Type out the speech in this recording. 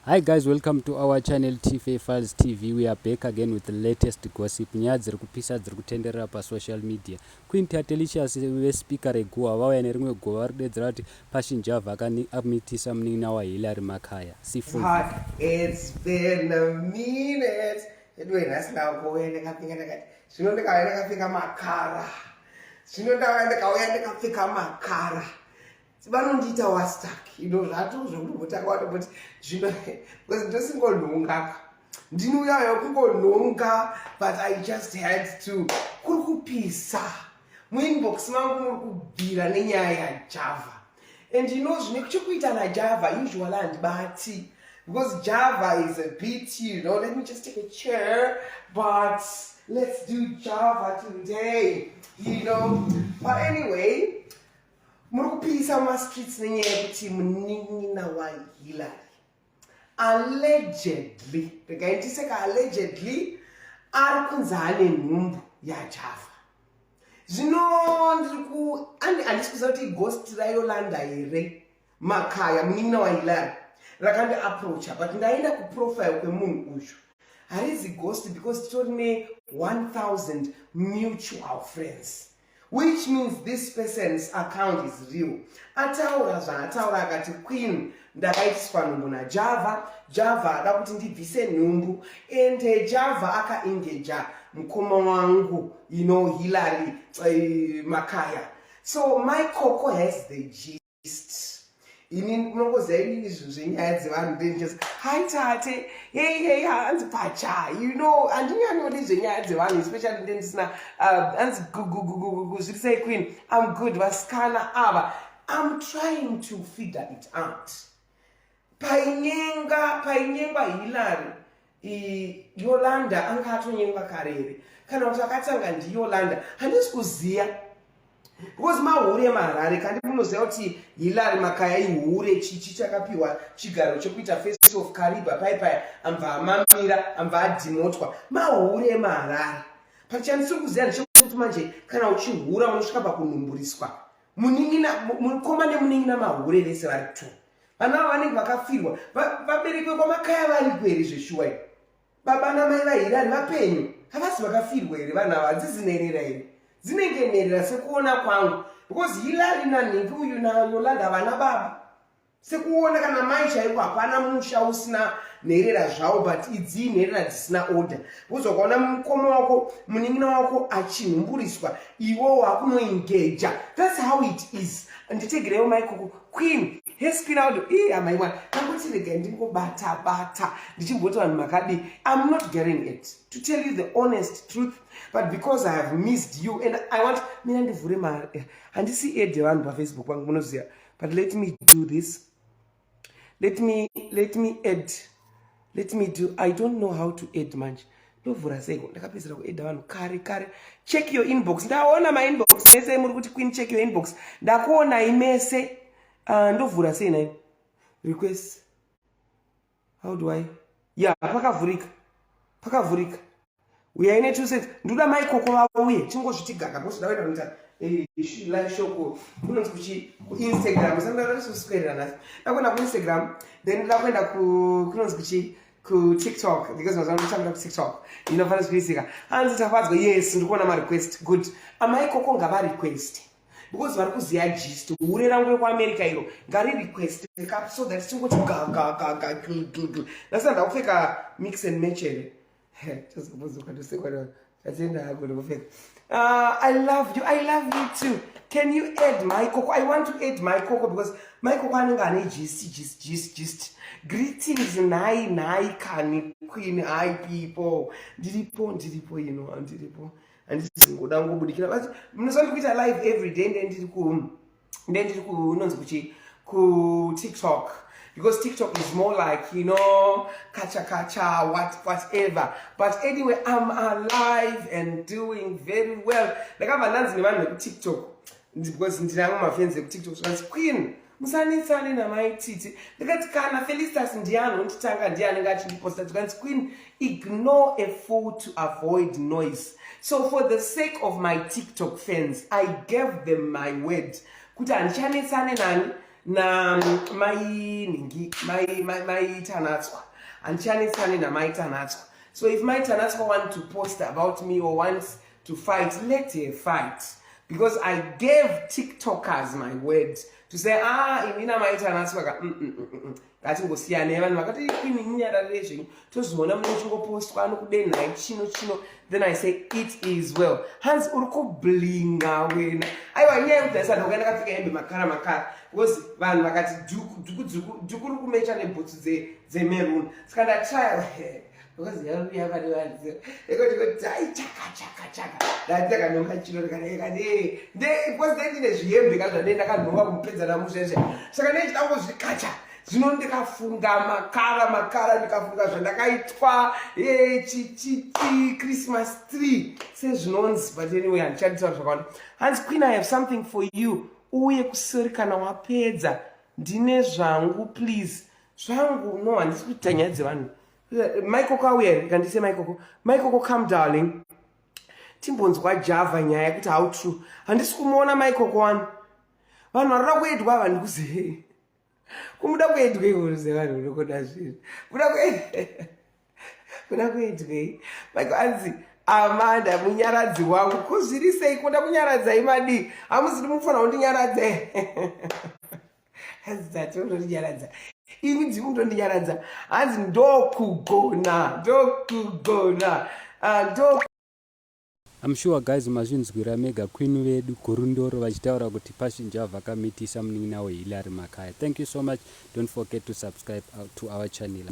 Hi guys, welcome to our channel TFA Files TV. We are back again with the latest gossip. Nyaya dziri kupisa dziri kutenderera pasocial media. Queen Tatelicious vespeaker reguwa vauya nerimwe guva vari kudedzera kuti Passion Java akamitisa munin'ina waHillary Makaya. See full Hot. It's been a minute. Anyway, nhasi ndakauya ndakapfeka ndakati zvino ndikauya ndakapfeka makara. Zvino ndauya ndikauya ndakapfeka makara. Vanondiita wastak. You know zvato zvekumbotanga watomboti zvino because ndosingonhongaka. Ndini uya wekungonhonga but I just had to. Kuri kupisa. Muinbox mangu muri kubvira nenyaya yaJava. And you know zvine chekuita naJava usually handibati because Java is a bit, let me just take a chair, but let's do Java today. But anyway, muri kupisa mumastreets nenyaya yekuti munin'ina waHillary allegedly, regai ndiseka, allegedly ari kunzi ane nhumbu yaJava. Zvino ndiri ku handisi kuziva kuti ighost raYolanda here, Makaya, munin'ina waHillary, rakandiapproacha, but ndaenda kuprofile kwemunhu uyu, harizi ghost because titori ne1000 mutual friends, which means this person's account is real. Ataura zvaataura, akati, "Queen, ndakaitiswa nhumbu naJava. Java ada kuti ndibvise nhumbu, and Java akaengaja mukoma wangu, Hillary Makaya." So my Coco has the gist. Ini munongoziva inini zvinhu zvenyaya dzevanhu, then just, "Hi tate, hey hey, hanzi pacha." Handinyanyodi zvenyaya dzevanhu, especially nde ndisina hanzi gugugugugu. "Zviri sei, Queen?" "I'm good." Vasikana ava, I'm trying to figure it out. Painyenga, painyengwa Hillary, Yolanda anga atonyengwa kare here, kana kuti akatanga ndiYolanda? Handisi kuziva because mahure emaHarare kandi munoziva kuti Hillary Makaya ihure. Chichi chakapiwa chigaro chekuita Face of Kariba paipaya, ambva amamira, ambva adhimotwa. Mahure emaHarare. Pachandisiri kuziva ndechekuti manje kana uchihura unosvika pakunhumburiswa. Munin'ina, mukoma nemunin'ina mahure vese vari two. Vana ava vanenge vakafirwa. Vabereki vekwaMakaya variko here zveshuwa ii? Baba namai vaHillary vapenyu? Havasi vakafirwa here vanhu ava? Hadzizi nherera here? Dzinenge nherera sekuona kwangu, because Hillary nanhingi uyu naYolanda havana baba sekuona, kana mai chaiko hapana. Musha usina nherera zvavo, but idzi nherera dzisina order, because wakaona mukoma wako, munin'ina wako achinhumburiswa, iwo wakunoengeja. That's how it is. Nditegerewo maikoko. "Queen, hes queen audio." Ii, amai mwana, nangoti regai ndingobata bata ndichimboti vanhu makadi. I'm not getting it, to tell you the honest truth, but because I have missed you and I want mina ndivhure mari. Handisi add vanhu paFacebook pangu, munoziva, but let me do this. Let me add, let me do, I don't know how to add manje. Ndovhura seiko? Ndakapedzera kuadda vanhu kare kare. "Check your inbox." Ndaona mainbox mese muri kuti, "Queen, check your inbox." Ndakuonai mese. Ndovhura sei nai request? How do I? Ya, pakavhurika, pakavhurika. Uyai ne 2 cents. Ndoda maikoko vauye chingozviti gaga because ndakuenda kuita live show kunonzi kuchi kuInstagram. Sandarisoswedera nhasi, ndakuenda kuInstagram, then ndakuenda kunonzi kuchi kuTikTok, because mazuva ndotambira kuTikTok. Inofanira kuisika. Hanzi tafadzwa. Yes, ndikuona marequest. Good. Amaikoko ngavarequest because vari kuziva gist. Hure rangu rekuAmerica iro ngarirequest so that tingoti gagagaga glglgl. Ndasina ndakupfeka mix and match here. Chazombodzoka. Tatenda hako ndikupfeka. "I love you." I love you too. Can you add my Coco? I want to add my Coco because my Coco anenge ane gist, gist, gist, gist. "Greetings, nhai nhai kani Queen." Hi people, ndiripo, ndiripo ino, ndiripo. Handisi ngoda ngobudikira, but munoziva ndikuita live every day. Nde ndiri kunonzi kuchi kuTikTok, because TikTok is more like kacha kacha, what whatever. But anyway, I'm alive and doing very well. Ndakabva ndanzi nevanhu vekuTikTok, because ndinamwe mafans ekuTikTok, zvikanzi, "Queen, musanetsane namaititi." Ndikati, "Kana Felicitas ndiani unditanga, ndiye anenge achindiposta." Tikanzi, "Queen, ignore a fool to avoid noise." So for the sake of my TikTok fans, I gave them my word kuti handichanetsane nani. Namai nhingi, Mai Tanatswa, handichanetsane naMai Tanatswa. So if Mai Tanatswa want to post about me or wants to fight, let her fight, because I gave TikTokers my word to say, "Ah, ini naMai Tanatswa ka ngatingosiyanai." Vanhu vakati, "Queen, inyararire zvenyu, tozoona mune chingopostwa anokudenhai chino chino." Then I say, "It is well." Hanzi uri kublinga wena. Aiwa, inyaya yekuti ndaisada kuenda ndakapfeka hembe makara makara, because vanhu vakati dhuku dhuku dhuku ri kumecha nebhutsu dzemaroon. Saka ndatraya because yauya vane vanhu ekoti ai chaka chaka chaka. Ndati ndakanhonga chino ndikati because dai ndine zvihembe ka zvandei ndakanhonga kumupedza namuzvezve. Saka ndei chidangozvikacha zvino, ndikafunga makara makara, ndikafunga zvandakaitwa chichiti Christmas tree sezvinonzi. But anyway, handichanditaura zvakawanda. Hanzi, "Queen, I have something for you. Uye kuseri kana wapedza, ndine zvangu, please." Zvangu no, handisi kuita nyaya dzevanhu. Maikoko auya here? Kandise Maikoko. Maikoko, come darling, timbonzwa Java nyaya yekuti how true. Handisi kumuona Maikoko wani. Vanhu varida kuedwa ava, ndikuzei kumuda kuedwei uruze vanhu unokoda zvinhu kuda kuedwei. Maiko anzi, "Amanda munyaradzi wangu, kuzviri sei? Kuda kunyaradzai madii? Hamusiri mufanira kundinyaradza." Hanzi, "Tati unondinyaradza ini, ndimi mutondinyaradza." Hanzi, "Ndokugona, ndokugona." Ah, ndo I'm sure guys mazvinzwira mega, queen vedu Gurundoro vachitaura kuti Passion Java akamitisa munin'ina weHillary Makaya. Thank you so much. Don't forget to subscribe to our channel.